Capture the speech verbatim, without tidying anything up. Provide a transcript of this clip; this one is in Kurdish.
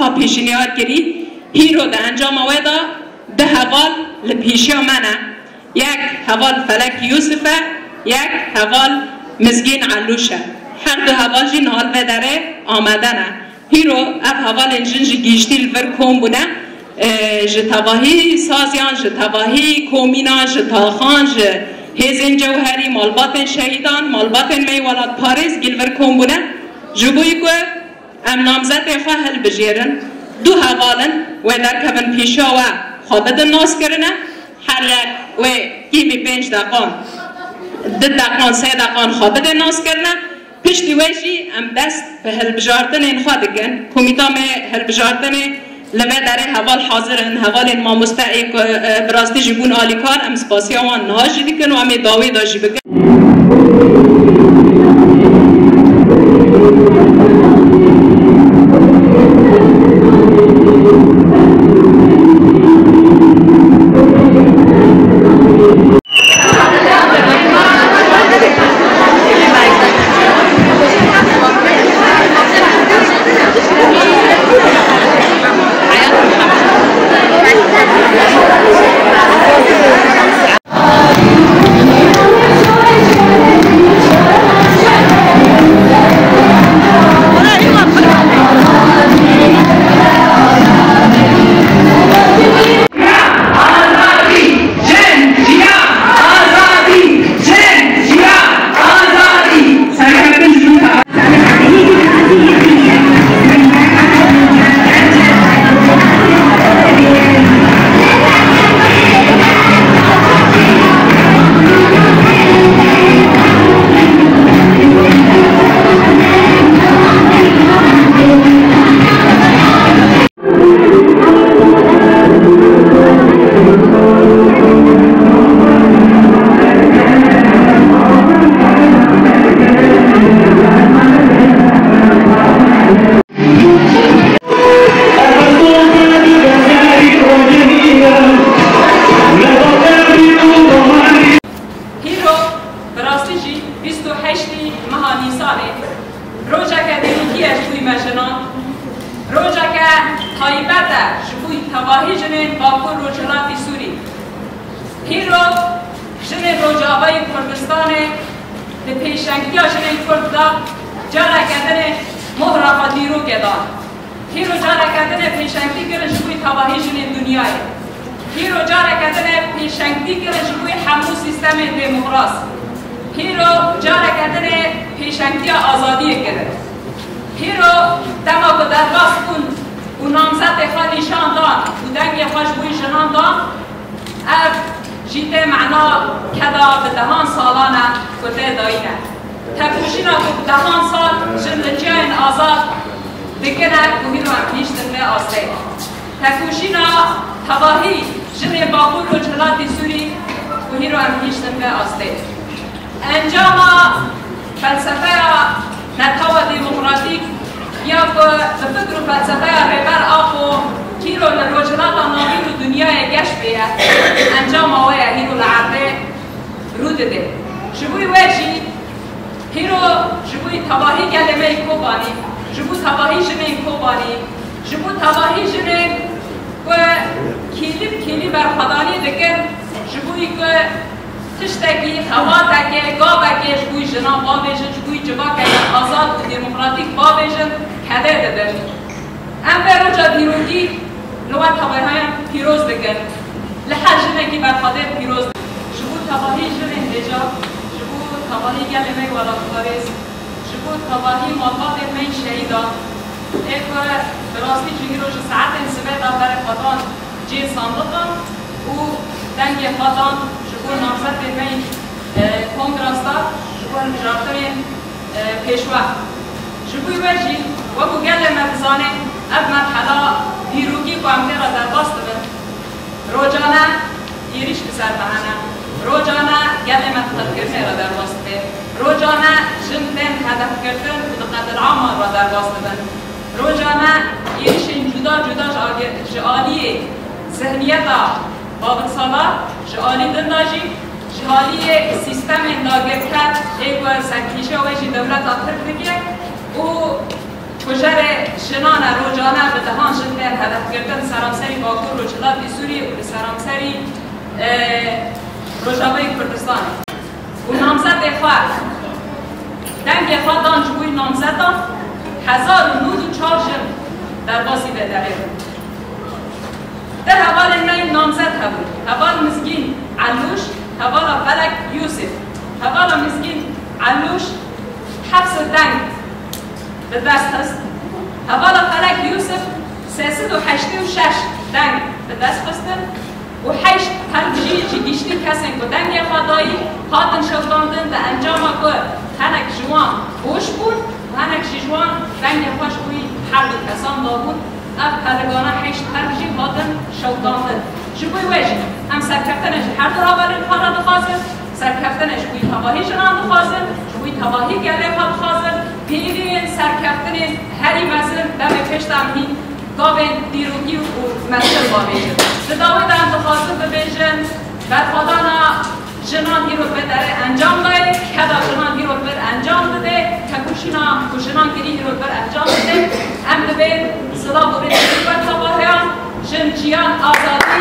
Pêşniyar kirî, hîro di encama wê de du heval li pêşiya me ne. Yek heval Felek Yûsif e, yek heval Mizgîn Elûş e. Her du heval jî niha li vê derê amade ne. Hîro ev hevalên jin jî gihîştî li vir kom bûne. E, ji tevahî saziyan, ji tevahî komînan, ji taxan, ji hêzên cewherî, malbatên şehîdan, malbatên me yê welatparêz gî li vir kom bûne. Ji bo ku em namzetê xwe hilbijêrin. Du heval in, wê derkevin pêşiya we, xwe bidin naskirine. Her yek wê kêmî pênc deqan, du deqan, sê deqan xwe bidin naskirine. Piştî wê jî em dest bi hilbijartinên xwe dikin. Komîta me hilbijartinê li vê derê heval hazir in, hevalên mamoste ê ku, e, bi rastî jî bûn alîkar, em spasiya wan niha jî dikin û em ê dawî de jî bikin. Hîro, bi rastî jî bîst û heştî meha Nîsanê, rojeke dîrokî ye ji bo me jinan. Rojeke taybet e ji bo tevahî jinên Bakur Rojhilatê Sûrî. Hîro jinên Rojavayê Kurdistanê di pêşengtiya jinên Kurd de careke din ê mohra xwe dîrokê dan. Hîro careke din ê pêşengtî kirin ji bo tevahî jinên dinyayê. Hîro careke din ê pêşengtî kirin ji bo hemû sîstemên demokras. Hîro careke din ê pêşengtiya azadiyê kirin. Hîro dema ku derbas bûn û namzetê xwe nîşan dan û dengê xwe ji bo jinan dan, ev jî tê mena keda bi dehan salan e ku tê dayîn e. Tekoşîna ku bi dehan sal jin li çiyayên azad dikin e ku hîro em gihîştin vê astê. Tekoşîna tevahî jinê Bakur Rojhilatê Sûrî ku hîro em gihîştin vê astê. Encama felsefeya netewa demokratîk ya ku bi fikr û felsefeya Rêber Apo hîro li Rojhilata Navîn û dinyayê geş pê ye. Encama wê ye hîro li erdê rû dide. Ji bo wê jî hîro ji bo tevahî gelê me yê Kobanî, ji bo tevahî jinên Kobanî, ji bo tevahî jinên ku kêlî bi kêlî berxwedanî dikin, ji bo ku tiştekî, xebatekê, gavekê ji bo jinan bavêjin, ji bo civakeke azad û demokratîk bavêjin, kedê didin. Em vê roja dîrokî li we tevahiyan pîroz dikin. Li her jinekî berxwedêr pîroz dikin. Ji bo tevahî jinên hêja, ji bo tevahî gelê me yê welatparêz, ji bo tevahî malbatên me yê şehîdan, ê ku bi rastî jî îro ji saetên sibê de berê xwe dan cihê sandiqan û dengê xwe dan ji bo namzetên me yê, e, kongresa, ji bo hilbijartinên, e, pêşwext. Ji bo we jî, wekû gelê me dizane, ev merhela dîrokî ku em tê re derbas dibin, rojane êrîş li ser me hene. Rojane gelê me di qirkirinê re derbas dibe. Rojane jin tên hedefgirtin û di qetilaman re derbas dibin. Rojane êrişên cuda cuda ji age-, ji aliyê zihniyeta Babik Salar, ji alî din de jî ji aliyê sîstemên dagirker ê ku serkêşiya wê jî dewleta Tirk dike û kujerê jinan e rojane bi dehan Hedefgirtin seramserî Bakur Rojhilatê Sûriyê û li seramserî, e, Rojavayê Kurdistanê. Û namzetê xwe, dengê xwe dan ji bo wî namzeta, hezar û nod û çar jin derbasî vê derê bûn. Di hevalên me yên namzet hebûn. Heval Mizgîn Elûş, hevala Felek Yûsif. Hevala Mizgîn Elûş heft sed deng bi dest xist. Hevala Felek Yûsif sê sed û heştê û şeş deng bi dest xistin û heşt herb jî ji giştî kesên ku dengê xwe dayî hatin şewitandin, di encama ku hinek ji wan boş bûn û hinek jî ji wan dengê xwe ji bo wî herdû kesan dabûn. Ev peligana heşt herb jî hatin şewitandin. Ji bo wê jî em serkeftinê ji her du hevalên xwe re dixwazin, serkeftinê ji bo wî tevahî jinan dixwazin, ji bo wî tevahî gelê xwe dixwazin. Pêliyên serkeftinên herî mezin demê pêş de em hîn gavên dîrokî û mesil bavêjin. Di dawî de em dixwazin bibêjin, berxwedana jinan îro bi derê encam dayê, keda jinan îro bir encam dide, têkoşîna ku jinan kirî îro bir encam dide. Em dibên silav û rêz ber tevahiyan, jin, jiyan, azadî,